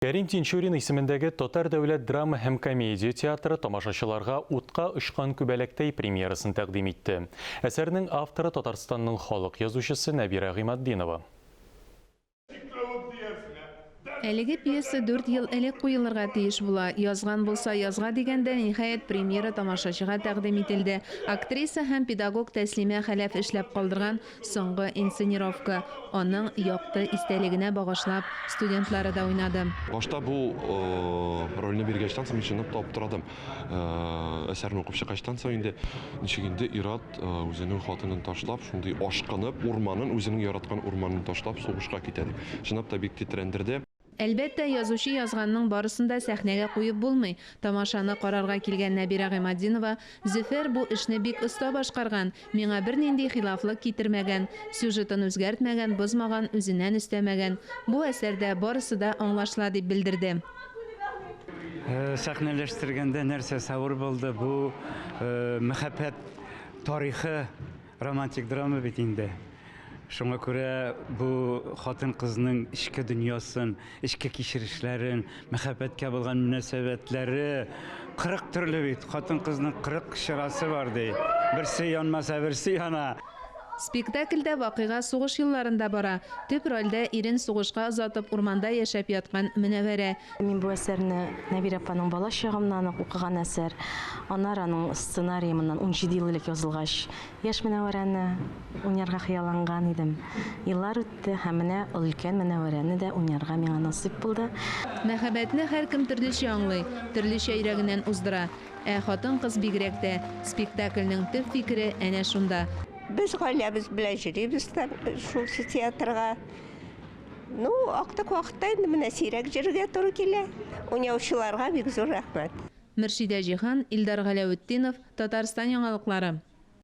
Кәрим Тинчурин исемендәге Татар дәүләт драма һәм комедия театры тамашачыларга Утка очкан күбәләктәй премьерасын тәкъдим итте. Әсәрнең авторы Татарстанның халык язучысы Нәбирә Гыйматдинова. Әлеге пьеса дүрт ел элек куелырга тиеш була. Язган булса язга дигәндә, ниһаять, премьера тамашачыга тәкъдим ителде. Актриса һәм педагог Тәслимә Хәләф эшләп калдырган Соңгы инсценировка, аның якты истәлегенә багышлап, студентлары да уйнады. Башта бу рольне биргәчтән соң мин чынлап та аптырадым. Әсәрне укып чыккачтан соң инде ничек инде ир-ат үзенең хатынын ташлап, шундый ашкынып, урманын, үзенең яраткан урманын ташлап сугышка китә дип. Чынлап та бик тетрәндерде. Әлбәттә, язучы язганның барысын да сәхнәгә куеп булмый. Тамашаны карарга килгән Нәбирә Гыйматдинова, Зөфәр бу эшне бик оста башкарган, миңа бернинди хилафлык китермәгән, сюжетын үзгәртмәгән, бозмаган, үзеннән өстәмәгән. Бу әсәрдә барысы да аңлашыла, дип белдерде. Сәхнәләштергәндә нәрсәсе авыр булды, бу мәхәббәт тарихы, романтик драма бит инде. Шуңа күрә бу хатын-кызның эчке дөньясын, эчке кичерешләрен, мәхәббәткә булган мөнәсәбәтләре 40 төрле бит. Хатын-кызның 40 чырасы бар ди. Берсе янмаса, берсе яна. Спектакльдә вакыйга сугыш елларында бара. Төп рольдә ирен сугышка озатып урманда яшәп яткан Мөнәвәрә. Мин бу әсәрне Нәбирә апаның бала чагымнан ук укыган әсәр. Аннары аның сценарие моннан 17 ел элек язылгач, Яшь Мөнәвәрәне уйнарга хыялланган идем. Еллар үтте һәм менә өлкән Мөнәвәрәне дә уйнарга миңа насыйп булды. Мәхәббәтне һәркем төрлечә аңлый, төрлечә йөрәгеннән уздыра. Ә хатын-кыз бигрәк тә. Спектакльнең төп фикере әнә шунда. Без гаиләбез белән йөрибез шул театрга. Ну, актык вакытта инде менә сирәк йөрергә туры килә. Уйнаучыларга бик зур рәхмәт. Мөршидә Җиһан, Илдар Галәветдинов, Татарстан яңалыклары.